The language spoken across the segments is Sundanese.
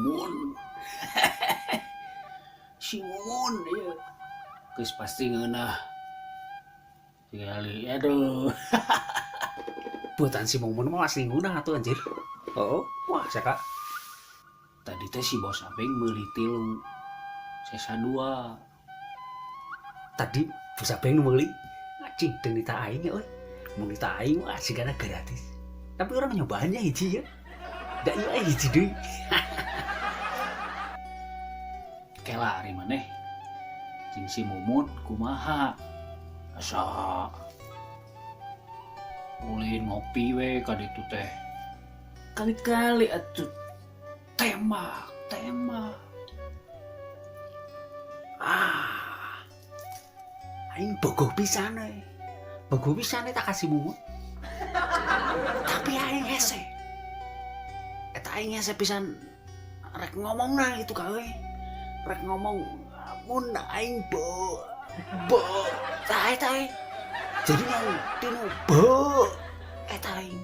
Mumun. Si Mumun ieu. Geus pasti ngeunah. Tingali aduh. Buatan si Mumun mah asli ngeunah atuh anjir. Heeh, wah sia ka. Tadi teh si Bos Abeng meuli tilu. Sesa dua. Tadi Bos Abeng nu meuli anjing teu nita aing ya euy. Mun nita aing mah sigana gratis. Tapi urang nyobaannya hiji ya. Da ieu euy hiji deui. Kela ari maneh jeung si Mumun kumaha? Asa ulin ngopi we ka ditu teh. Kali-kali atuh tembak, tembak. Ah. Aing bogoh pisan euy. Bogoh pisan eta ka si Mumun. Tapi aing hese. Eta aing hese pisan rek ngomongna gitu ka euy. Rek ngomong mun aing bo bo tah eta euy. Jadi nu tinu bo eta aing.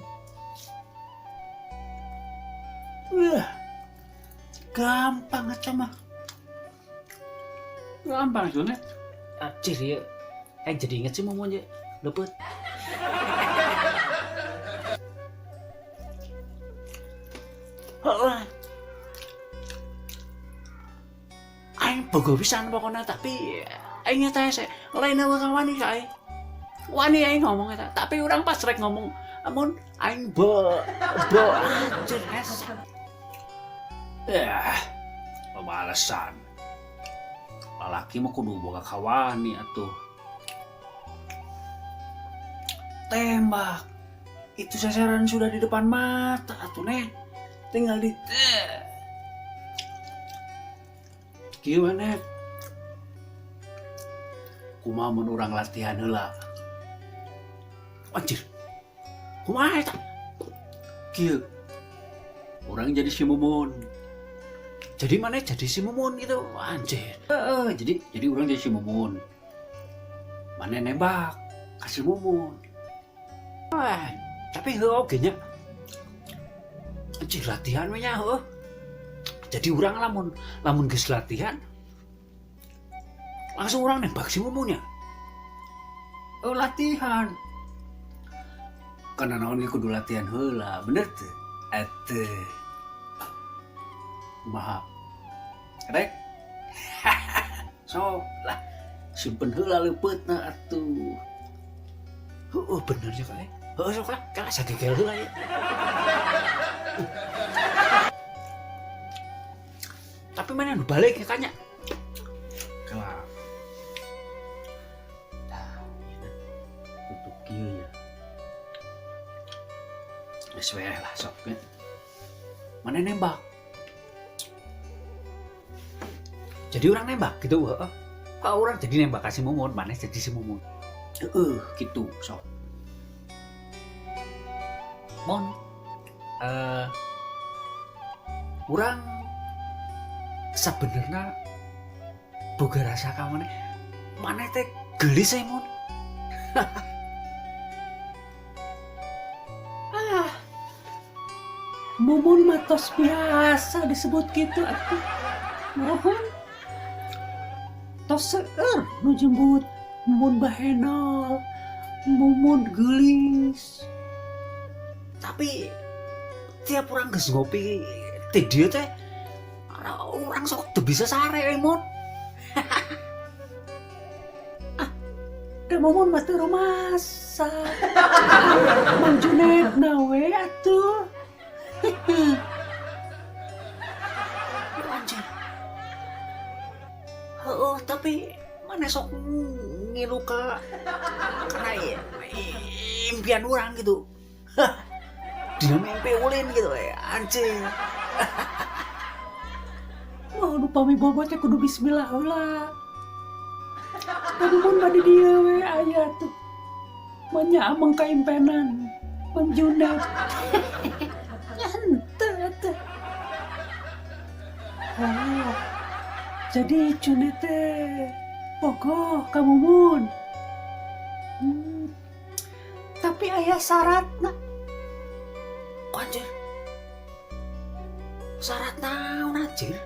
Wah. Gampang eta mah. Gampang itu net. Anjir ya. Jadi inget sih Mumun ya. Lepet. Heeh. Aing bogoh pisan pokona tapi aing eta hese lain eueuh kawani ka aing. Wani aing ngomong eta, tapi urang pas rek ngomong amun aing bo bo anjir hese. Eh, loba alasan. Lalaki mah kudu boga kawani atuh. Tembak. Itu sasaran sudah di depan mata atuh neh. Tinggal di Kieu we Net. Kumaha mun urang latihan heula. Anjir. Kumaha eta? Kieu. Urang jadi si Mumun. Jadi mana jadi si Mumun gitu. Anjir. Heeh, jadi urang jadi si Mumun. Mana nembak ka si Mumun. Wah, tapi heuh oge nya. Anjir latihan we nya heuh. Jadi urang lamun lamun geus latihan langsung urang nembak si Mumun nya. Oh, latihan. Karena naon ge kudu latihan heula, bener teu? Atuh. Kumaha? Rek? Sok lah, simpen heula leupeutna atuh. Heueuh bener nya kae. Heueuh sok lah, kalah sagegel heula ieu. Tapi mana nu balik ya kanya? Kalah. Tah, ieu tutup kieu ya. Geus we lah sok nya. Mana nembak? Jadi orang nembak gitu, heeh. Kok orang jadi nembak ka si Mumun, mana jadi si Mumun. Heeh, gitu sok. Mon, urang sebenarnya boga rasa ka maneh, maneh teh geulis euy Mon. Ah, Mumun mah tos biasa disebut kitu atuh. Mohon tos seueur nu nyebut Mumun bahenol, Mumun geulis. Tapi tiap urang geus ngopi ti dieu teh urang sok teu bisa sare euy Mon. Ah, da Mumun mah teu rumasa. Mang Junet na we atuh. Anjir. Heeh, tapi mana sok ngilu ka karena impian urang gitu. Dina mimpi ulin gitu ya, anjir. Wah, nu pami bobo teh kudu bismillah heula. Da Mumun mah di dieu we aya tuh. Manya ameng ka impenan Mang Junet. Nya henteu atuh. Oh, jadi Junet teh bogoh ka Mumun. Tapi aya syaratna. Anjir. Syarat Naon anjir?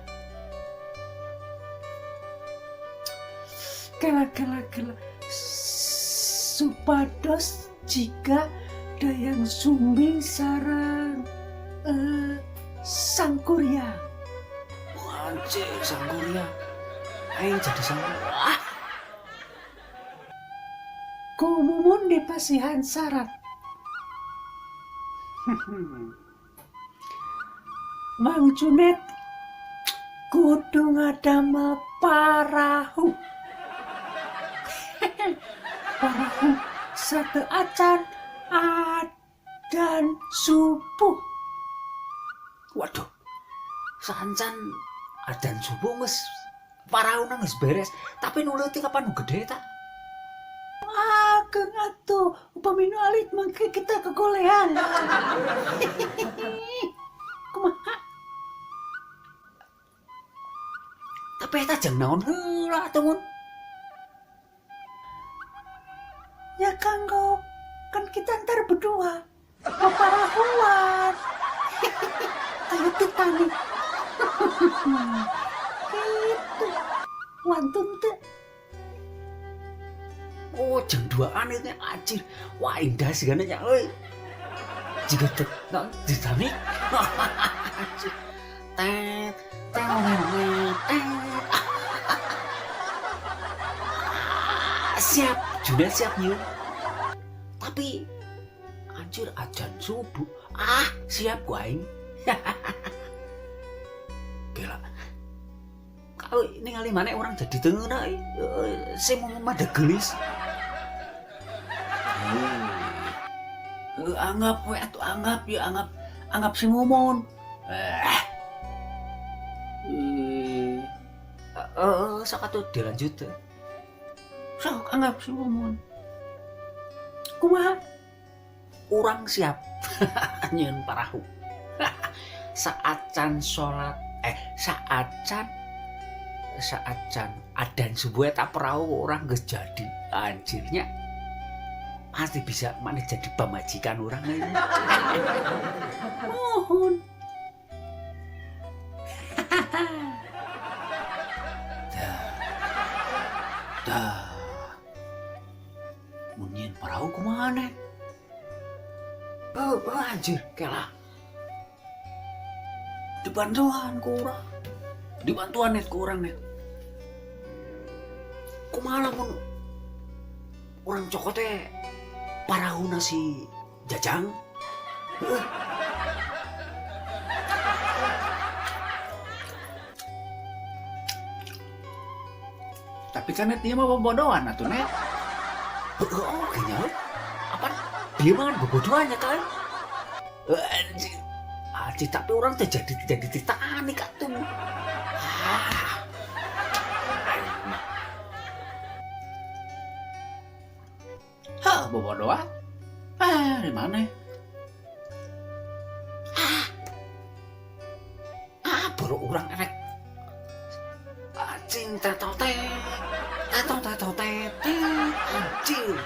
Kela kela kela, supados jika Dayang Sumbing sareng Sangkuriang. Anjir, Sangkuriang. Aing jadi Sangkuriang. Ah. Ku Mumun dipasihan syarat. Mang Junet kudu ngadamel parahu. Parahu sateuacan adan subuh. Waduh. Saacan adan subuh geus parahuna geus beres, tapi nu leutik apa nu gede ta? Ageng atuh, upami nu alit mangke kita kegolehan. Kumaha? Tapi eta jang naon heula atuh Mun? Ya kanggo kan kita ntar berdua paparahuan. Kayak Titanic. Gitu. Wantun teh. Oh, jam 2an itu anjir. Wah, indah sigana nya euy. Jiga teh Titanic. Anjir. Tet tet tet. Siap, Junet siap yuk. Tapi anjir ajan subuh. Ah, siap gua aing. Gila. Kalau ningali mana orang jadi tengeuna si Mumun mah gelis. Anggap we atuh, anggap ya, anggap, anggap si Mumun. Sok atuh dilanjut. Sok anggap si Mumun. Kumaha? Urang siap. Nyeun parahu. Saacan salat, saacan adan subuh eta perahu orang geus jadi. Anjirnya pasti bisa mana jadi pamajikan orang ini. Mohon. Dah. Dah. Mun nyieun parahu kumaha nih? Oh, anjir, kela. Dibantuan ku urang. Dibantuan net ku urang net. Kumaha lamun urang cokot teh parahuna si Jajang? Heuh. Tapi kan net dia mah bobodohan atuh net. Heeh, oh, kayaknya. Apa? Dia mah kan bobodohannya kan? Anjir. Anjir, tapi orang teh jadi Titanic atuh. Ah. Aing mah. Hah, bobodohan? Ah, di mana? Ah. Ah, baru orang erek. Anjing, teto teh. Teto teto teh. Anjing.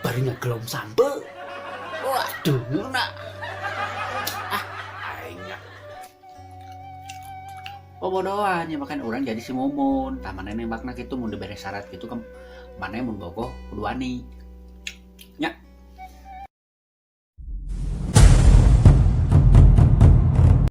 Bari ngegelom sambel. Waduh, ngena. Ah, aingnya. Bobodohan ya makan orang jadi si Mumun. Tah maneh nembakna kitu mun dibere syarat kitu kan maneh mun bogoh kudu wani.